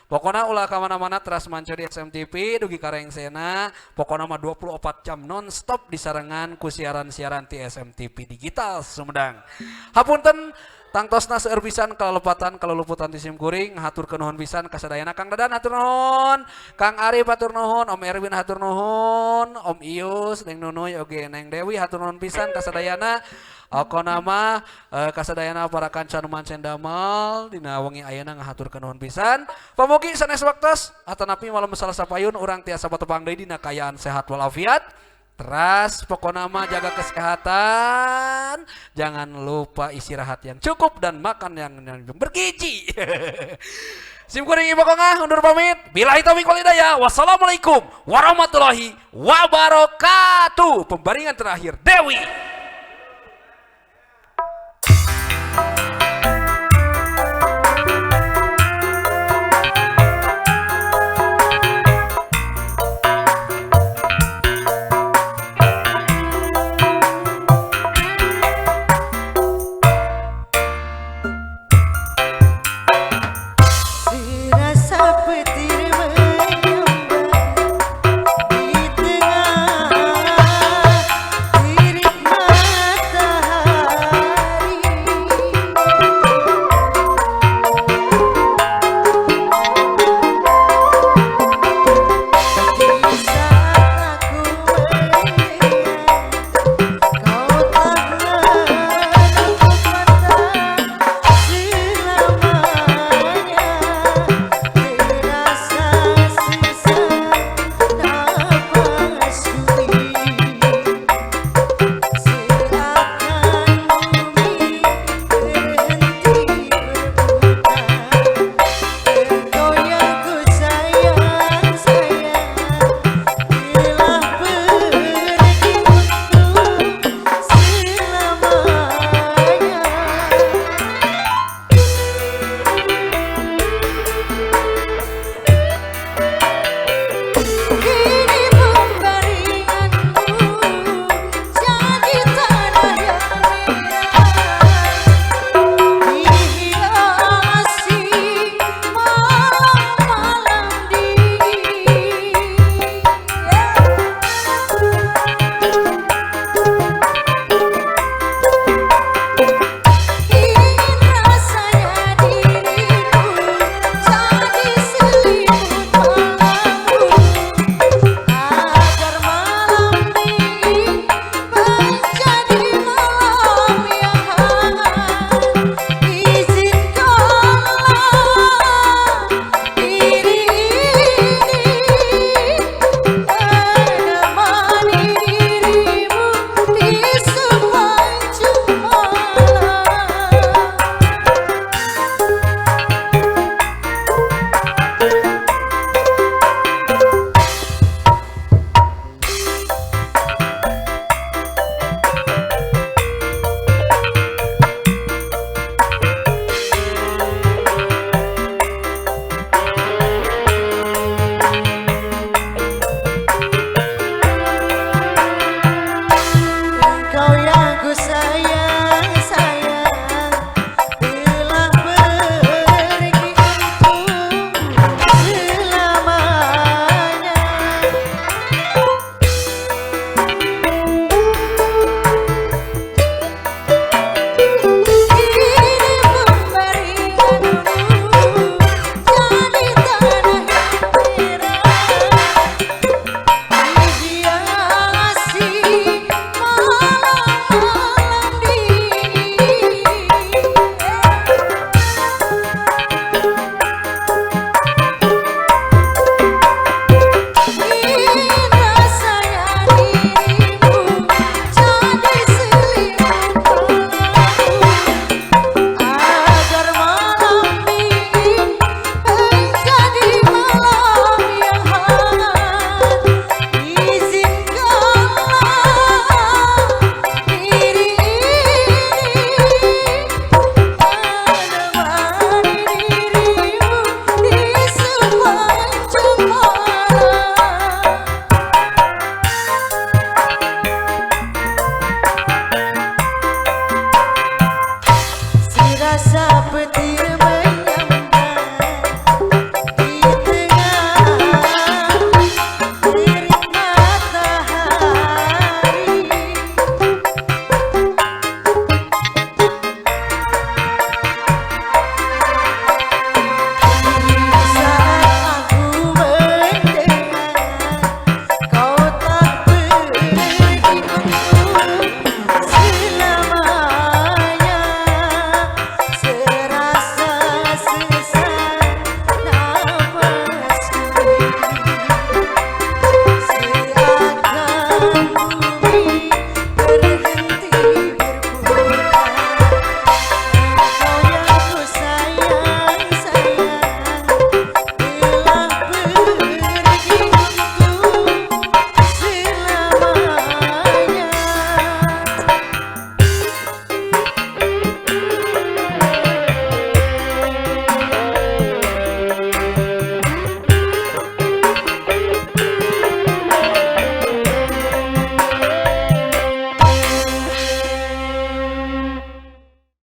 Pokoknya ulah kemana-mana, teras manco di SMTV dugi ka rengsena. Pokoknya mah 24 jam non-stop disarengan ku siaran-siaran ti SMTV Digital Sumedang. Hapunten tangtosna seueur pisan kalepatan kaluluputan ti sim kuring. Hatur nuhun pisan kasadayana. Kang Dadan hatur nuhun, Kang Arif hatur nuhun, Om Erwin hatur nuhun, Om Ius, Neng Nunuy oge Neng Dewi hatur nuhun pisan kasadayana. Pokona mah kasadayana para kanca nu mancen damel dina wengi ayeuna ngahaturkeun nuhun pisan. Pamugi sanes waktos atanapi malam Salasa payun urang tiasa patepang deui dina kaayaan sehat walafiat. Teras pokokna mah jaga kesehatan, jangan lupa istirahat yang cukup dan makan yang bergizi. Sim kuring ibu kongah undur pamit. Billahi taufiq wal hidayah. Wassalamualaikum warahmatullahi wabarakatuh. Pembaringan terakhir, Dewi.